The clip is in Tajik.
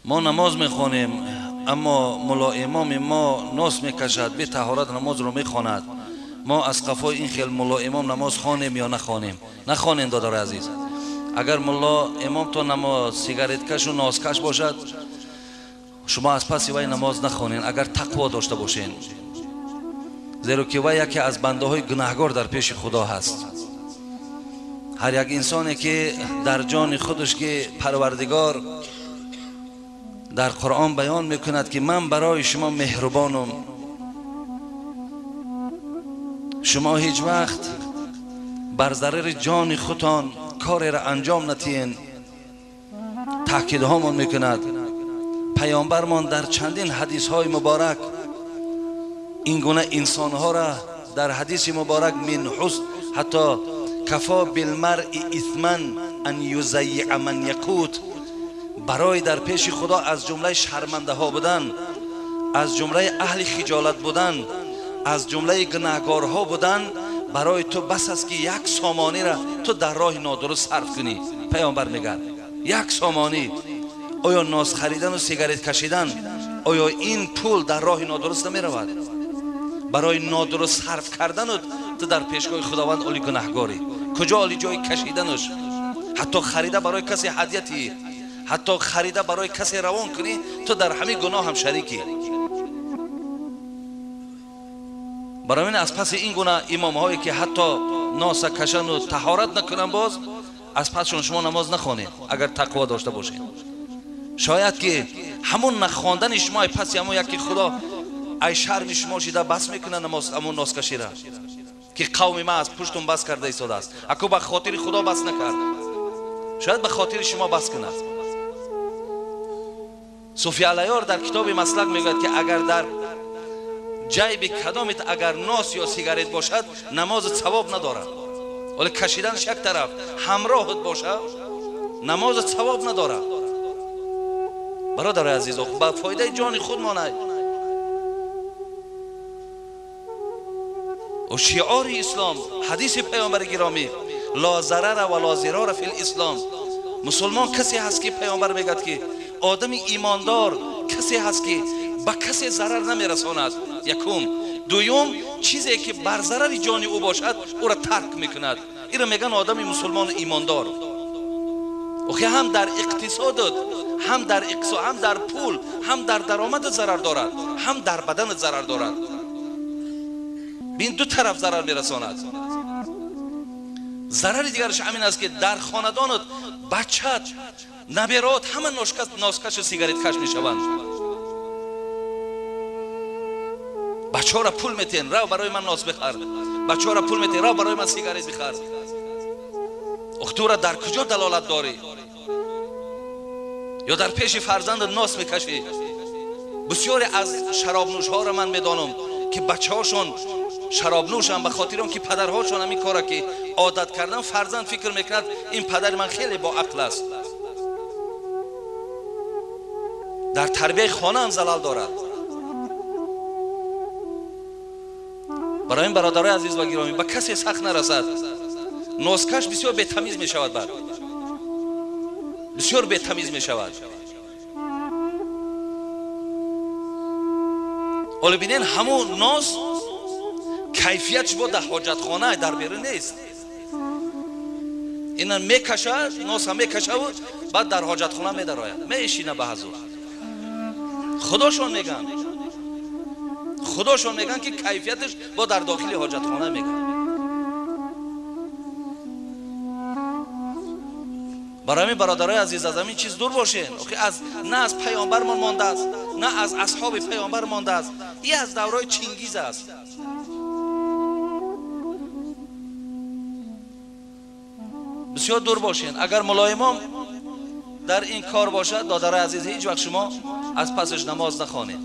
Мо намоз мехонем, аммо мулло имоми мо нос мекашад, бе таҳорат намозро мехонад. Мо аз қафои ин хел мулло имом намоз хонем ё нахонем? Нахонем, додари азиз. Агар мулло имом то намоз сигареткашу носкаш бошад, шумо аз паси вай намоз нахонед, агар тақво дошта бошед, зеро ки вай яке аз бандаҳои гунаҳгор дар пеши Худо ҳаст. Ҳар як инсоне ки дар ҷони худаш ки Парвардигор дар Қуръон баён мекунад ки ман барои шумо меҳрубонам, шумо ҳеҷ вақт бар зарари ҷони худтон кореро анҷом натиҳен. Таъкидҳомон мекунад паёмбармон дар чандин ҳадисҳои муборак ин гуна инсонҳоро дар ҳадиси муборак мин ҳусн ҳатто кафо билмаръи исман ан юзаййиа ман яқут, барои дар пеши Худо аз ҷумлаи шармандаҳо будан, аз ҷумлаи аҳли хиҷолат будан, аз ҷумлаи гунаҳгорҳо будан, барои ту бас аст ки як сомониро ту дар роҳи нодуруст сарф кунӣ. Паёмбар мегӯяд як сомонӣ. Оё ноз харидану сигарет кашидан, оё ин пул дар роҳи нодуруст намеравад? Барои нодуруст сарф кардану ту дар пешгоҳи Худованд оли гунаҳгорӣ. Куҷо оли ҷои кашиданаш? Ҳатто харида барои касе ҳадияти, ҳатто харида барои касе равон кунӣ, ту дар ҳамин гуноҳ ҳам шарикӣ. Барои ин аз паси ин гуна имомҳое ки ҳатто носа кашану таҳорат накунанд, боз аз пасшон шумо намоз нахонед, агар тақво дошта бошед. Шояд ки ҳамон нахондани шумо ай паси ҳамон яке Худо ай шарми шумо шида бас мекунад намоз, ҳамон носкашира ки қавми ман аз пуштум бас карда истодааст. Аку ба хотири Худо бас накард, шояд ба хотири шумо бас кунад. Суфи Алайёр дар китоби маслак мегӯяд ки агар дар ҷайби кадомит агар нос ё сигарет бошад, намози савоб надорад. Вале кашиданаш як тараф, ҳамроҳат бошад, намози савоб надорад. Бародари азиз, ба фоидаи ҷони худ монад. Шиори ислом, ҳадиси паёмбари гиромӣ, ла зарара ва ла зирора фил ислом. Мусулмон касе ҳаст ки паёмбар мегӯяд ки одами имондор касе ҳаст ки ба касе зарар намерасонад. Якум. Дуюм, чизе ки бар зарари ҷони ӯ бошад, ӯро тарк мекунад. Инро мегӯянд одами мусулмону имондор. Охи ҳам дар иқтисодот, ҳам дар иқтисод, ҳам дар пул, ҳам дар даромад зарар дорад, ҳам дар баданат зарар дорад. Бин, ду тараф зарар мерасонад. Зарари дигараш ҳамин аст ки дар хонадонат бачат, наберот ҳама носкашу сигареткаш мешаванд. Бачаҳоро пул метиҳен, рав барои ман нос бихар. Бачаҳоро пул метиҳен, рав барои ман сигарет бихар. Ох, тура дар куҷо далолат дорӣ? Ё дар пеши фарзандат нос мекашӣ? Бисёре аз шаробнӯшҳоро ман медонам ки бачаҳошон шаробнӯшанд ба хотири он ки падарҳошон ҳамин кора ки одат кардан, фарзанд фикр мекунад ин падари ман хеле боақл аст. Дар тарбияи хона ҳам залал дорад. Барои ин бародарои азиз ва гиромӣ, ба касе сахт нарасад. Носкаш бисёр бетамиз мешавад, баъд бисёр бетамиз мешавад. Ҳоло бинен, ҳамун нос кайфиятш бо дар ҳоҷатхона, дар берун нест. Ина мекашад, носа мекашаву баъд дар ҳоҷатхона медарояд, мешина ба ҳазур. Худошон мегӯянд, худошон мегӯянд ки кайфияташ бо дар дохили ҳоҷатхона мегӯянд. Барои ҳамин бародарои азиз, аз ҳамин чиз дур бошен. Охи аз на аз паёмбармон мондааст, на аз асҳоби паёмбар мондааст, и аз давраи Чингиз аст. Бисёр дур бошен. Агар мулоимом дар ин кор бошад, додарои азиз, ҳеҷ вақт шумо аз пасаш намоз нахонед.